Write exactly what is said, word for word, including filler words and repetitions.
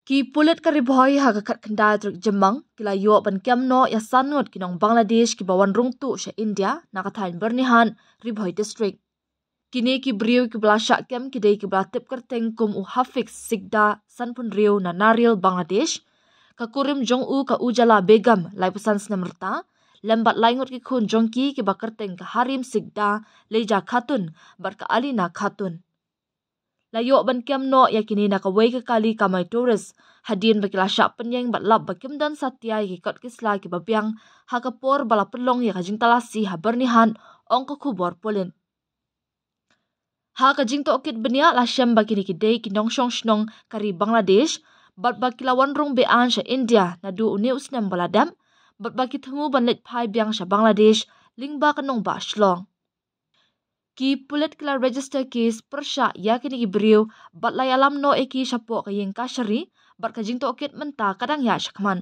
Ki pulit ka Ri Bhoi ha ka khatkhyndai tarik Jymmang ki la ïoh ban kem noh ïa san ngut ki nong Bangladesh kiba wan rung tuh sha India na ka thaiñ Byrnihat, Ri Bhoi District. Kine ki briew kiba la shah kem ki dei kiba la tip kyrteng kum u Hafiz Sikda, sanphew hynriew, na Naril, Bangladesh, ka kurim jong u ka Ujala Begum, laiphew san snem rta, lem bad lai ngut ki khun jong ki kiba kyrteng ka Harim Sikda, Leja Khatun bad ka Alina Khatun. La ïoh ban kem noh ïa kine na kawei ka kali kamai tourist, hadien ba ki la shah pynïeng bad lap ba kim don satia ïa ki kot ki sla kiba biang ha ka por ba la pynlong ïa ka jingtalasi ha Byrnihat, ong ka khubor pulit. Ha ka jingtohkit bniah la shem ba kine ki dei ki nongshong shnong ka ri Bangladesh bad ba ki la wan rung be-aiñ sha India naduh une u snem ba la dep, bad ba ki thmu ban leit phai biang sha Bangladesh lyngba ka nongbah shlong. Ki pulit ki la register case pyrshah ïa kine ki briew bad la ïalam noh ïa ki shapoh ka ïing kashari, bad ka jingtohkit mynta ka dang ïaid shakhmat.